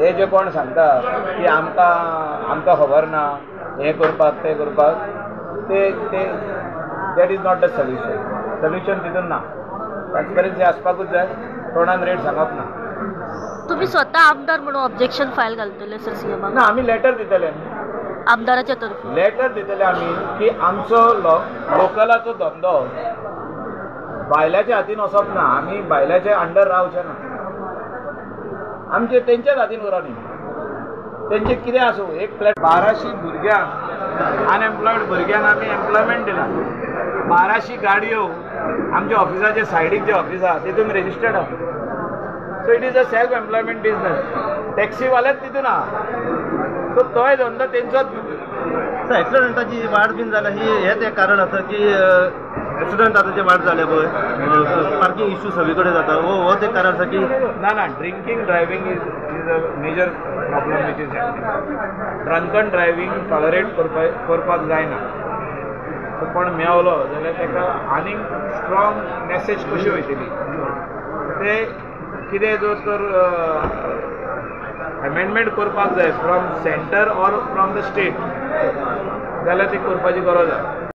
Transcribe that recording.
हे जे कोण सांगता की आमकां आमकां खबर ना हें करपाक तें करपाक, ते ते that is not the solution. Solution तितून ना. ट्रान्सपरन्सी आसपाकूच जाय, तोंडान रेट सांगप ना. तुम्ही स्वतः आमदार म्हणून ऑब्जेक्शन फायल घालतले सर सीएमाक? ना, आमी लेटर दितले आमदाराच्या तर्फे. लेटर दितले आमी की आमचो लोकलाचो धंदो बायलाच्या हातीन वचप ना, आमी बायलाच्या अंडर रावचे ना, आमचे तेंच्याच हातीन उरो न्ही, तेंचे कितें आसूं. एक फ्लॅट 1200 भुरग्यांक, अनएम्प्लॉयड भुरग्यांक आमी एम्प्लॉयमेंट दिला. 1200 गाडयो आमच्या ऑफिसाचे सायडीक जे ऑफिस आहा तितून रजिस्टर्ड आहा. So it is a self employment business. टॅक्सीवालेच तितून आहा, सो तोय धंदो तेंचोच. एक्सिडंटाची वाड बीन जाल्या ही हेच एक कारण आसा की एक्सिडंट आतां जे वाड जाल्या पळय, पार्किंग इश्यू सगळे कडेन जाता, हो एक कारण आसा की ना ना drinking driving is a major problem which is happening. Drunken driving tolerate करपाक जायना. सो कोण मेवलो जाल्यार ताका आनीक स्ट्रॉंग मॅसेज कशी वयतली, ते कितें जर तर अमेंडमेंट करपाक जाय from centre or from the state जाल्यार ती करपाची गरज आसा.